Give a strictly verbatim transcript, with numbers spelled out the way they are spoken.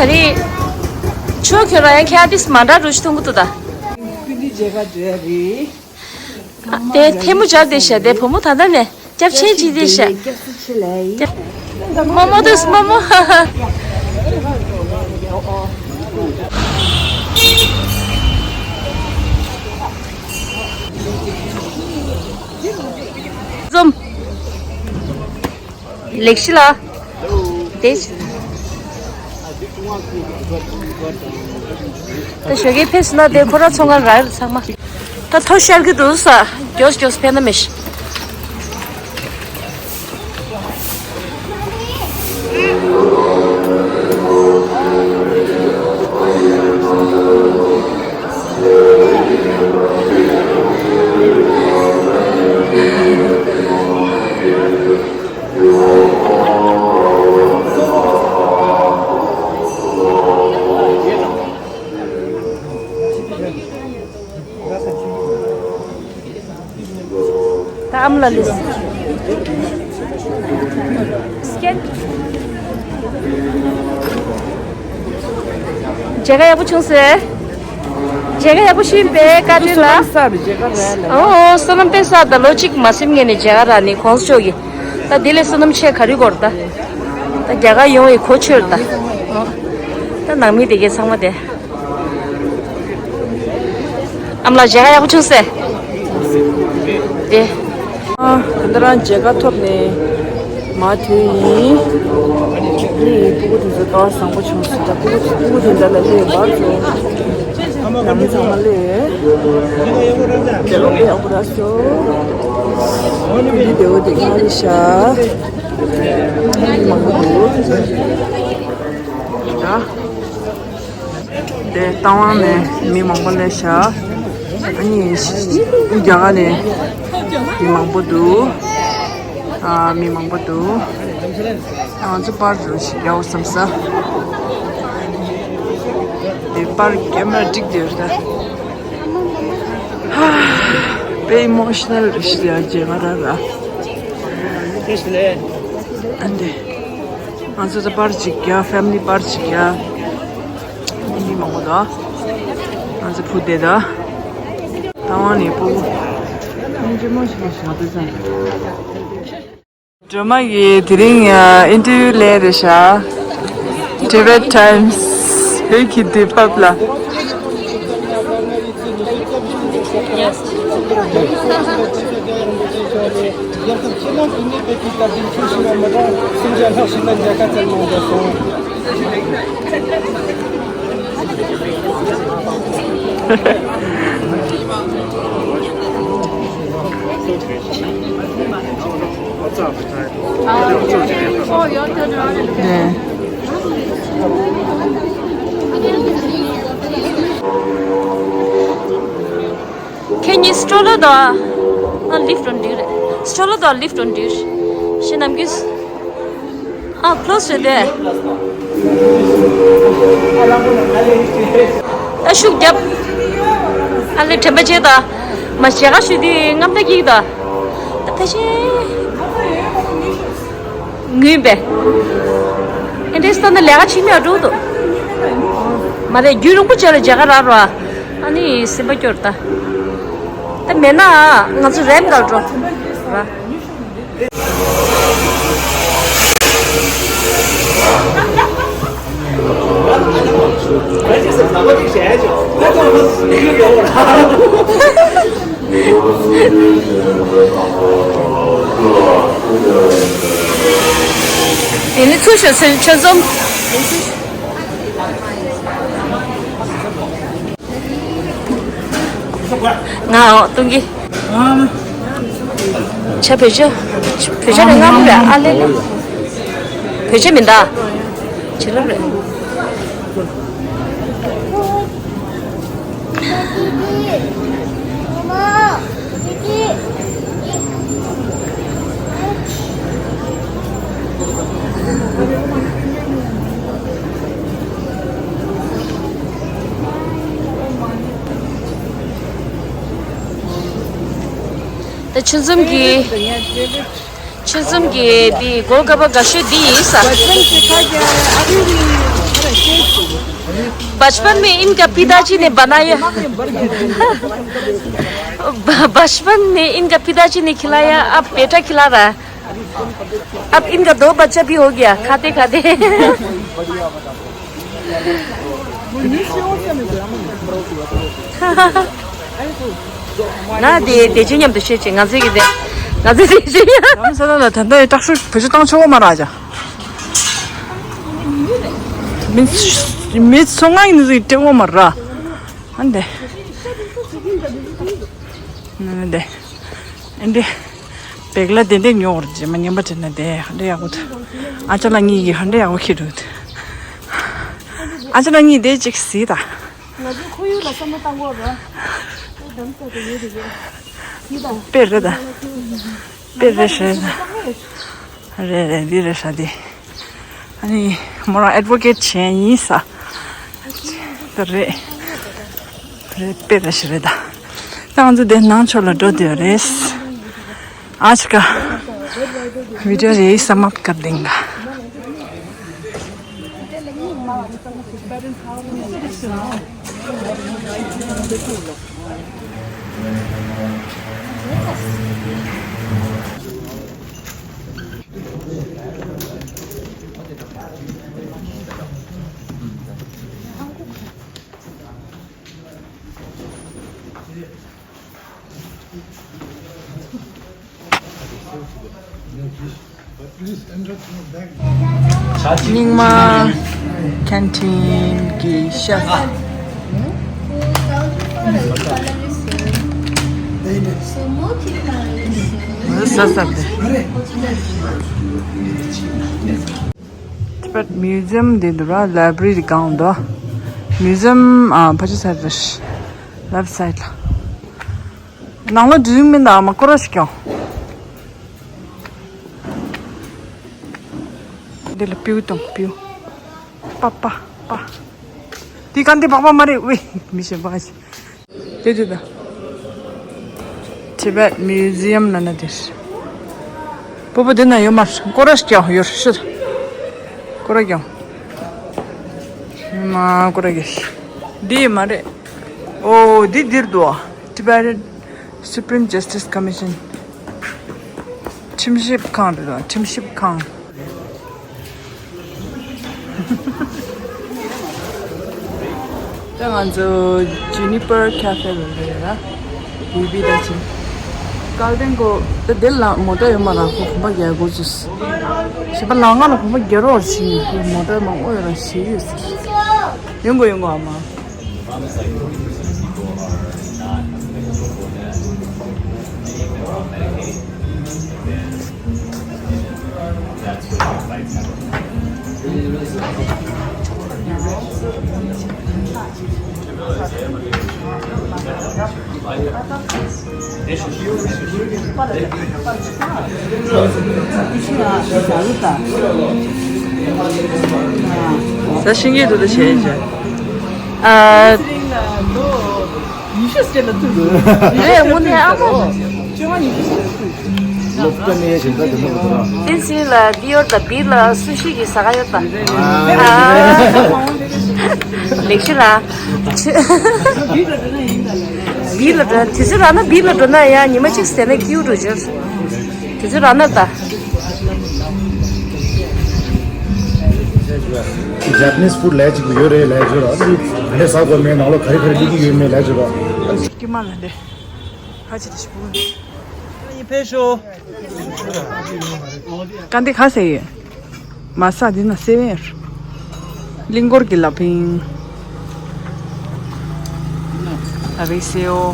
རེད། ཆོས་ཁྱོད་རང་ཡང་ཁྱེད་ཨ་ཏིས་མ་འདྲ་རུ་ཞིག་མཐོང་གི་འདུག་ད། ཀུན་གྱི་མཇལ་ཁ་འདྲ་རེད། དེ་ཐལ་མོ་སྦྱར་བསྡད་ཤག་དེ་བུ་མོ་ད་ལྟ་ནས་སྐྱབས་མཆན་བྱེད་བསྡད་ཤག་སྐྱབས་སུ་མཆི་ལེ། རྨོ་མོ་དུས་རྨོ་མོ། འཛོམས། ལེགས་ཤི་ལ། དེ། ད་ཞོགས་ཀས་ཕེབས་སོང་ན་དེ་ཁོ་ར་ཚོང་ཁང་ར་ཚང་མ། ད་ཐོ་ཤར་གི་འདུག་ས། མགྱོགས་མགྱོགས་ཕེབས་ན་མེད་ཤི། ད་ཨ་མ་ལ་ལུས། སི་ཀེན། མཇལ་ཁ་ཡག་པོ་བྱུང་ཟེར། མཇལ་ཁ་ཡག་པོ་ཞུས་པས་བཀའ་དྲིན་ལ། ཨོ་ཨོ། བསོད་ནམས་དཔེ་བསགས་ད་ལོ་གཅིག་མ་ཟིན་ངས་ནས་མཇལ་ཁ་རག་ནི་གོང་ས་མཆོག་གི། ད་དེ་ལས་བསོད་ནམས་ཆེ་ག་རེ་དགོས་རེད་ད། ད་རྒྱ་གར་ཡོང་བའི་གོ་ཆོད་རེད་ད། ཨོ། ད་ནང་མི་དེ་གས་ཚང་མ་དེ། ཨ་མ་ལགས་མཇལ་ཁ་ཡག་པོ་བྱུང་ཟེར། དེ། ཨ། ད་ལྟ་རང་མཇལ་ཁ་ཐོབ་ནས་མར་ཐོན་ཡིན། ཨ་ནི་སྤུ་གུ་དེ་ཚོ་སྐལ་བ་བཟང་པོ་བྱུང་སོང་། ད་སྤུ་གུ་སྤུ་གུ་དེ་འདྲ་ལ་སླེབས་བར་ཚོ་ནང་མི་ཚང་མ་སླེབས། དེ་ལོ་དཔེ་ཡག་པོ་རག་སོང་། འདི་བདེ་བོ་དེ་ག་རེ་ཤག་མང་པོ་འདུག་ད། དེ་རྟ་དབང་ནས་མི་མང་པོ་སླེབས་ཤག་ཨ་ནི་རྒྱ་གར་ནས་མི་མང་པོ་འདུག་ཨ། མི་མང་པོ་འདུག་ང་ཚོ་པར་འདྲ་ཞིག་རྒྱག་དགོས་བསམ་ས། དེ་པར་ཀེམ་ར་འགྲིག་དེ་རེད་ད། དཔེ་ཨི་མོ་ཤི་ནལ་རེད་ཤག་ཡ་རྗེས་མ་ར་ར། ཨ་འདི། ང་ཚོ་ད་པར་གཅིག་རྒྱག་ཕེ་མི་ལི་པར་གཅིག་རྒྱག་མི་མང་པོ་འདུག་ང་ཚོ་བུ་དེ་དང་། རྟ་དབང་ནས་སྤུ་གུ་ཆུང་ཆུང་མོ་ཞིག་ཞིག་དེ་ཚང་སྒྲོལ་མ་ཡིས་དེ་རིང་ཨིན་ཊར་བིའུ་ལེན་རེད་ཤག Tibet Times བོད་ཀྱི་དུས་བབ་ལ། རྒྱལ་ཁབ་ཕྱི་ནང་གི་གནས་བབ་ཀྱི་སྟབས་བདེ་འཚོལ་ཞིང་བ་མི་གྲངས་སུམ་བརྒྱ་ལྷག་ཞིག་ལ་མཇལ་ཁ་བསྩལ་གནང་འདུག་གསུངས། Can you stroller the, uh, lift on duty? Stroller the lift on duty. ཤེས་ནམ་གྱིས། ཨ། ཁོ་ལོ་སི་རེད་དེ། ཨ། ཤུགས་རྒྱབ། ཨ་ལེ་དྲན་པ་བྱེད་ད། མ་ཞེ་ག་ཞུ་དུས་རྔམ་ད་གིག་ད། ད་ཕལ་ཆེར། ངུས་པས། ཨེ་འདྲས་ལྟ་ན་ལས་ཀ་ཕྱིན་མེད་འགྲོ་འདུག་མ་རེད། རྒྱུན་རིང་པོ་བྱས་ལ་མཇལ་ཁ་རག་རོ། ཨ་ནི་སེམས་པ་སྐྱོ་རེད་ད། ད་མེད་ན་ང་ཚོ་རེམ་གར་འགྲོ་ར། དེ་ནི་ཚུར་ཤོག་ཚུར་ཆ་འཛོམས། ང་འོ་གཏོང་གི། ཆ་བོད་ཆ། བོད་ཆ་རེད་ང་མི་རེད་ཨ་ལེ་ལེ། བོད་ཆ་མིན་ད། བྱེད་ལབ་རེད། ད་ཆུ་འཛོམས་ཀྱི། ཆུ་འཛོམས་ཀྱི་འདི་གོ་སྐབས་དགའ་ཤོས་འདི་ཡིན་ས། बचपन में इनका पिताजी ने बनाया। ब- बचपन में इनका पिताजी ने खिलाया, अब बेटा खिला रहा है। अब इनका दो बच्चा भी हो गया, खाते खाते। ང་དེ་དེ་ཅི་མཉམ་དུ་བཤད་ཅིང་ང་ཚོའི་གི་དེ་ང་ཚོའི་དེ་ཅི་མཉམ། ལམ་ས་ལ་ད་ལྟ་ཡི་སྟག་ཤུག་བུ་ཆུ་བཏང་ཆོག་མ་རག་ཅག་མི་མི་ཚོ་ང་ཡིན་ཟིག་སྤྲད་འོ་མ་ར། ཨ་འདེ། ཨ་འདེ། ཨ་འདེ། བེག་ལ་དེ་འདྲས་ཉོ་བར་རྗེས་མ་ཉན་པ་དྲན་ན་དེ་ཧ་འདྲས་ཡག་པོ་འདུག་ཨ་ཅག་ལ་གཉིས་ཀྱིས་ཧ་འདྲས་ཡག་པོ་ཁྱེར་འདུག་ཨ་ཅག་ལ་གཉིས་དེ་གཅིག་གཟིགས་དང་། ང་ཚོའི་ཁོར་ཡུག་ལ་བསམ་བློ་བཏང་དགོས་ར། དཔེ་རེད་ད། དཔེ་རེད་ཤག་རེད་རེད། འདི་རེད་ཤག་འདི། ཨ་ནི་མོ་རང་ཨེཌ་བོ་ཀེཊ་བྱས་ཡིན་ས། ད་རེད། རེད་དཔེ་རེད་ཤག་རེད་ད། ད་ང་ཚོ་དེ་ནང་ཕྱོགས་ལ་འགྲོ་བསྡད་ཡོད་རེད། ཨ་ཅི་ཀ། वीडियो यही समाप्त कर देंगे। རྙིང་མ་ཁེན་ཊིན་གྱི་ཤེཕ། ཟ་ཟ་དེ། Tibet Museum འདི་འདུག་ར། ལའི་བྷ་རི་སྒང་འདུག Museum ཨ་ཕ་ཆུ་སའིཌ་རེད། ལེཕ་སའིཌ་ལ། ནང་ལོགས་འགྲིག་མིན་དང་མ་སྐོར་ར་ཞིག་ཀྱང་། འདི་ལ་པིའུ་དང་པིའུ། པ་པ་པ། འདི་ག་འདི་པགས་པ་མ་རེད་ཝེ། མི་ཤེས་པ་ཞིག་དེ་དེ་ད། Tibet Museum ལ་ན་དེ། པོ་པོ་འདི་ན་ཡོད་མ་རེད། སྐོར་ར་ཞིག་ཀྱང་ཡོད་རེད་ཤི། སྐོར་ར་ཀྱང་། མ་སྐོར་ར་ཀྱང་། འདི་མ་རེད། ཨོ་འདི་འདིར་འདུག Tibetan Supreme Justice Commission ཁྲིམས་ཞིབ་ཁང་རེད་འདུག་ཁྲིམས་ཞིབ་ཁང་། ད་ང་ཚོ་Juniper Cafe ལ་འགྲོ་ཡོད་ལ། ཡུ་བི་ད་ཅི། སྐལ་ལྡན་གོ། ད་དེ་ལ་མོ་ཊ་ཡོད་མ་ར་ཁོ་གོམ་པ་རྒྱག་དགོས་ཚུལ། ཞེས་པ་ལ་ང་ལ་གོམ་པ་རྒྱག་རོགས་བྱིན་ཁོ་མོ་ཊ་མང་པོ་ཡོད་ར་ཞེས་ཡོད་ཟེར། ཡོང་གོ་ཡོང་གོ་ཨ་མ། ས་ཤིང་གི་དུ་དུ་བྱས་བྱས། ཨ། རེད་དངོས་གནས་ཨ་མ། སློབ་གྲྭ་ནས་ཞིང་ཁ་དེ་ནས་འདུག་ར། བསྟན་འཛིན་ལ་འདི་ཡོད་ད་བིར་ལ་སུ་ཞིག་གི་ཟ་ག་ཡོད་ད། ཨ། ལེགས་ཤི་ར། བིར་ལ་འགྲོ་དུས་ཚོད་རག་ན་བིར་ལ་འགྲོ་ན་ཡ་ཉི་མ་གཅིག་ཟས་ན་ཀིའུ་འགྲོ་ཅེར། དུས་ཚོད་རག་ན་ད། Japanese food ལས་ཅིག་ཡོད་རེད་ལས་བརྗོད་ར། ཨ་ནི་ཟ་དགོས་མེད་ནང་ལོགས་ག་རེ་ག་རེ་སླེབས་ཀྱི་ཡོད་མེད་ལས་བརྗོད་ར། ཀྱི་མ་ལ་འདྲེ། ཧ་ཅི་དེ་ཞིག་བུ། ཡིན་ཕེ་ཤོ། ཀ་འདི་ཁ་ཟེ་ཡོད། མ་ས་འདི་ན་སེ་བེར། གླིང་སྐོར་གྱི་ལ་ཕིང་། ཨ་རི་སེའོ།